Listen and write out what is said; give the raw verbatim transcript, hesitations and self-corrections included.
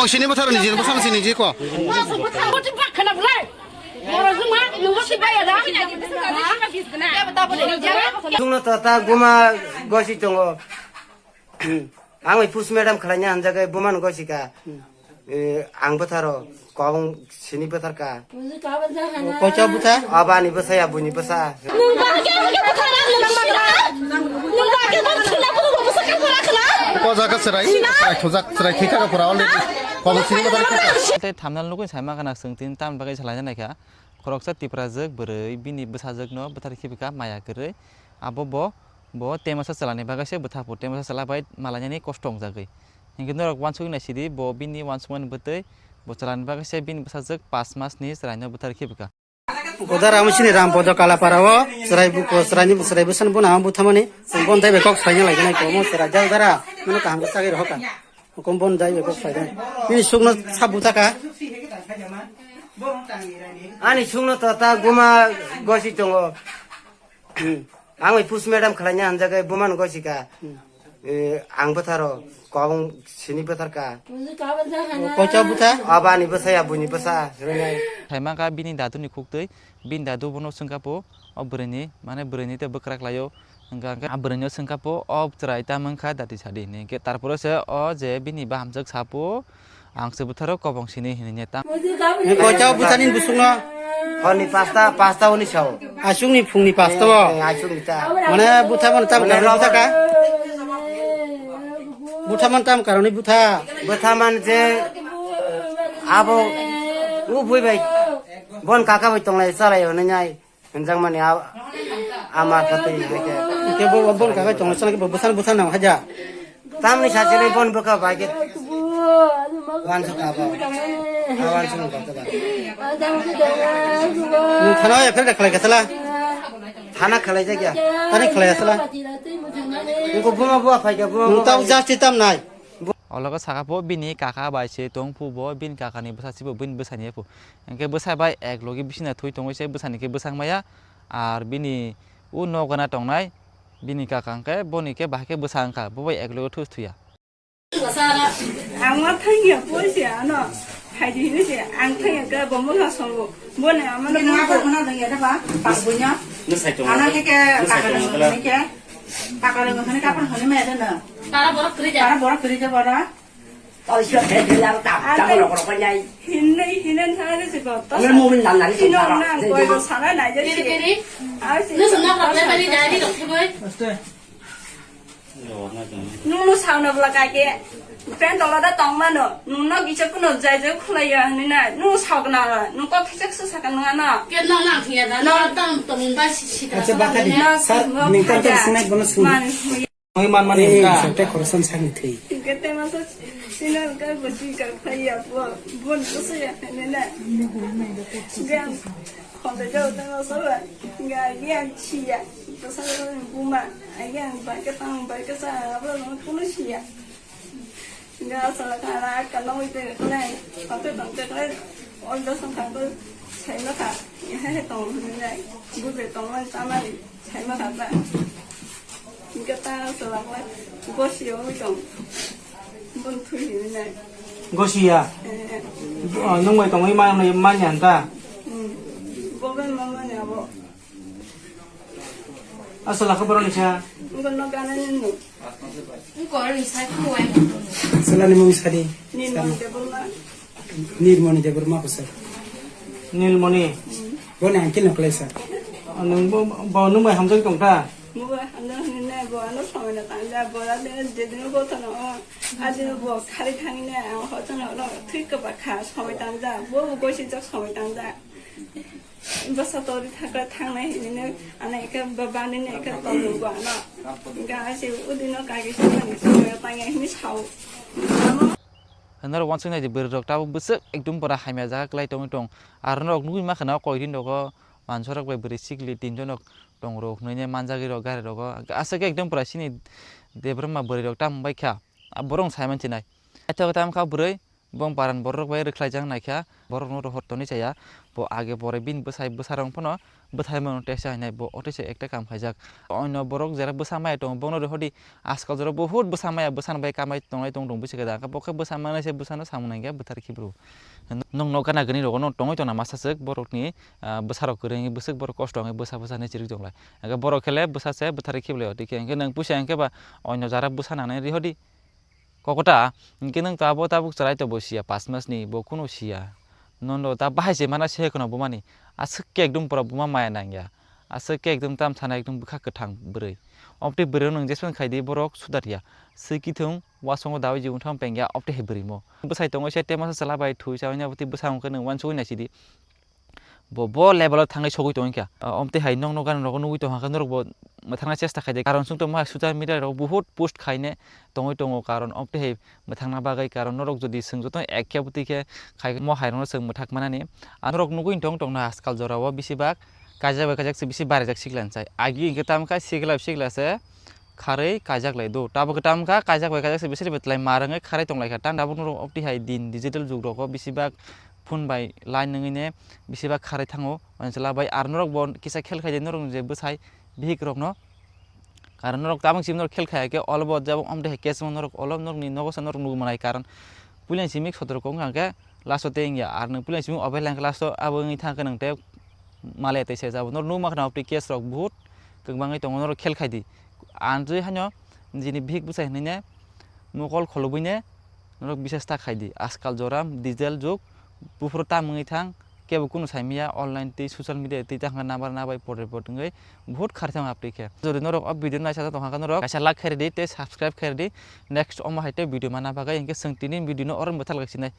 Sini bwthar ni jin bwsam sini jiko. Chwngno to ta guma gosi tongo. Ang bai push madam khlaina hamjagwi bumano gosi ka. Eh, ang bwtharo kobong sini bwthar ka. Kocha bwtha? Abani bwsa ya buini bwsa. Nwng ba khe khe bwthar ang nwng sina. Nwng ba khe bwthar sina, bwthar bwsa khe bwthar khna. Ko jaga chwrai, chwrai thujak, chwrai thwi thaka pura already. Kobo sini bwthar khe. Tei thumbnail nugwi saima khana chwng tin tam bagwi salaina naikha. Khoroksa Tiprajwk bwrwi bini bwsajwkno bwthar khibika maya kwrwi. Abo bo, bo temasa chalani bagwi se bwtharpo, temasa chala bai malainani kosto wngjagwi. Hinkhe norok uansugwi naisidi, bo bini uansukmani bwtwi bo chalani bagwi se bini bwsajwk pas masni chwraino bwthar khibika. Godar amo chini Rampodo Kalapara o chwrai buko, chwraini, chwrai bwsani bono ama buthamani, chwng bon daibe kok saina laijanai komo chwrai jang dara, mano kaham khe chagwi rohoka. Hukum bon daibe kok sainai. Bini sukno sab buthaka. Ani sukno to ta guma gosi tongo. Hmm. Ang bai push madam khlaina hamjagwi bumano gosi ka. Hmm. Eh, ang bwtharo kobong sini bwthar ka. Kocha bwtha? Abani bwsa ya buini bwsa, hwnwi nai. Thaimang ka bini daduni khuktwi, bini dadu bono swngkha po, o bwrwini, mane bwrwini tei bwkra klaio. Hwnkha hwnkhe a bwrwino swngkha po, o chwrai ta mankha dati sadi hinwi. Hwnkhe tarpore se o je bini bahamjwk sapo, ang se bwtharo kobong sini hinwi ne tam. Kocha bwthani bwswkno? Honni pasta, pasta honni sao. Aswkni phungni pasta o? Eh, aswkni ta. Mane bwtha mane tam Mane karon bwtha ka? Bwtha man tam karoni bwtha? Bwtha man je abo u bui bai bon kaka bai tonglai chalai hwnwi nai. Hwnjakmani a-, ama khatwi hwnkhe. Hwnkhe bo, bo bon kakai tongo, chwng khe bo bwsano bwsa nang haja. Tamni sachilwi bon bwkha bai khe. Wansuk abo. A wansuk nang khe ba. Nwng thana ya phai khalai khe sala. Thana khalai jakya. Thana khalai sala. Nwng buma bua phai khe buma. Nwng tau justice tam nai. Ologo saka po bini kaka bai se tong phu bo, bini kaka ni bwsa sibo bini bwsa ni phu. Hwnkhe bwsa bai ek logi bisina thui tongwi se bwsani khe bwsang maya, ar bini o nokgana tongnai bini kaka hwnkhe boni khe bahai khe bwsa wngkha, bo bai ek logi thus thuya. Ang ma thangya poisa ano, phaidi hinwi se ang thangya khe bo mungha songo, boni amano. Nini abo khna dongya da ba, pas bunya. Ano khe khe takar hwnwi khe, takar hwnwi kapor hwnwi maya da no. Tara borok kwrwi ja. Tara borok kwrwi ja bora. Hinwi hinwi thangwi se bo. Ino nang koi bo sana nai je se. Kiri, kiri. Ar se. Nung sung nok rok lai bari dari rok thiboi. Nung no sauna bwla kake. Pen tola da tong mano. Nung no gisa kuno jai jai khulai ya hinwi na. Nung sauna nung kok thesek se sakha nung ano. Ke no nang thia da. No tam tong ba si si ta. Acha bakari. Sir, nung tam tam sinai bono sung. Mani. Oi man mani. Ei, ka. Sate khorosan sani thwi. Gete masa sinan ka bosi ka phai ya bo, bon bosi ya ne na. Gan khonde jao ta masa ba. Ga yan chi ya. Bosa buma. Ayan ba ka tang ba ka sa ba no kuno chi ya. Ga sala ka ra ka no ite ko nai. Ka te tang te ko. Ol da sang ka ko. Sai ma ka. He he tong ne. Bu be tong man ta mani. Saima kha ba. Hingke ta swlak le gosi yo wng tong. Bun thui hinwi nai. Gosi ya? Eh. Oh, nung bai tongwi ma, ma, manya ta? Hmm. Bo bai ma manya bo. Aswlak khe borok ni sa? Bo no gana ni no. Selani mung sadi. Ni no de bo ma. Nirmoni Debbarma ko sir. Nilmoni. Boni uncle no khlai sir. Nung bo, bo nung bai hamjak tong ta? Bo bai hamjak hinwi nai bo ano somoi no tang ja bo ade je dino bo tono o ade bo khari thang ne ang ho tono no thik ko ba kha somoi tang ja bo bo gosi jak somoi tang ja. Bwsa tori thakra thangnai hinwi no ano ekhe ba bani no ekhe tong bo ano. Ga se udino kage somoi tang ya hinwi sao. Ano Norok uansuk nai di, bwrwi rok tabuk bwswk ekdum pura hamya jaga kwlai tongwi tong. Aro norok nugwi mankha na, koi din rogo mansorok bai bwrwi sikli tin jonok tong rok hwnwi nai manjagwi rok gari rogo. Aswk ekdum pura chini Debbarma bwrwi rok tamo bai kha. A borok sai manchi nai. Naithok tamo kha bwrwi, Bong paran borok bai rwkhlaijak naikha, borokno rohor tonwi chaya. Bo age pore bini bwsai bwsarok phano bwthai mano tesa hinai bo otisa ekta kam khaijak. Onno borok jera bwsa maya tongo, bono rohordi. Askal jora buhut bwsa maya, bwsani bai kamai tongnai tong tong bwswk da. Bo khe bwsa manai se bwsano samung nangya bwthar khibru. Nokno gana gani rogo no tongwi tongna masa swk borokni, ah, bwsarok kwrwngwi bwswk borok kosto wngwi bwsa bwsa hinwi chirwi tonglai. Hwnkhe borok khe le bwsa se bwthar khiblai o. Tei khe hwnkhe nwng puisa hwnkhe ba onno jara bwsa nangnai rihordi. Kokota, hwnkhe nwng to abo tabuk chwrai to bo siya, pas mas ni bo kunu siya. Nono ta bahai se mana se kheno bumani. Aswk khe ekdum pura buma maya nangya. Aswk khe ekdum tam sana ekdum bwkha kwthang bwrwi. Obtwi bwrwi nwng jespan khai di borok sudar ya. Swi kithung wasongo dawi jiwng thang pengya obtwi hai bwrwi mo. Bwsai tongo se tema sa chwla bai thui sa wngya obtwi bwsa hwnkhe nwng wansugwi naisidi. Bo, bo level o thangwi sogwi tongwi kha. Ah, omtwi hai nokno gana rogo nugwi tongkha khe norok bo mwthangna chesta khaidi. Karon chwng tongma hai social media rok buhut post khaine tongwi tongo, karon omtwi hai mwthangna bagwi, karon norok jodi chwng joto ek khe bwtwi khe khai mo hai rokno chwng mwthak manani. Ah, norok nugwi tong tongna askal jora o bisi bak kaijak bai kaijak se bisi barijak sikla sai. Agi hwnkhe tamo khe sikla sikla se kharwi kaijak lai do. Tabuk khe tamo kha kaijak bai kaijak se bisi bai tlai ma rwngwi kharwi tong lai kha. Tang tabuk norok obtwi hai din digital jug rogo bisi bak phone bai line nungwi ne bisi bak kharwi thango. Ani chwla bai ar norok bo kisa khel khai di norok je bwsai bihik rok no. Karon norok tabang simi norok khel khai khe olo bo jabok omtwi hai case mo norok olo norok ni nogo sa norok nugwi manai karon puila simi sotor kong kha khe last o tei wngya ar nwng puila simi obai lang khe last o abo wngwi thang khe nwng tei male tei se jabo norok nugwi mankha na obtwi case rok buhut kwbangwi tongo norok khel khai di. Ang twi haino nini bihik bwsai hinwi ne mokol kholobwi ne norok bisas ta khai di. Askal jora digital jug, buphuru tam wngwi thang, kebo kunu sai maya, online tei social media tei tang nabar nabai pore pore wngwi buhut kharwi thang apri khe. Jodi norok o video naisa tong kha norok kaisa like khairi di tei subscribe khairi di. Next omo hai tei video mana bagwi hwnkhe chwng tini video no oro mwthal sinai.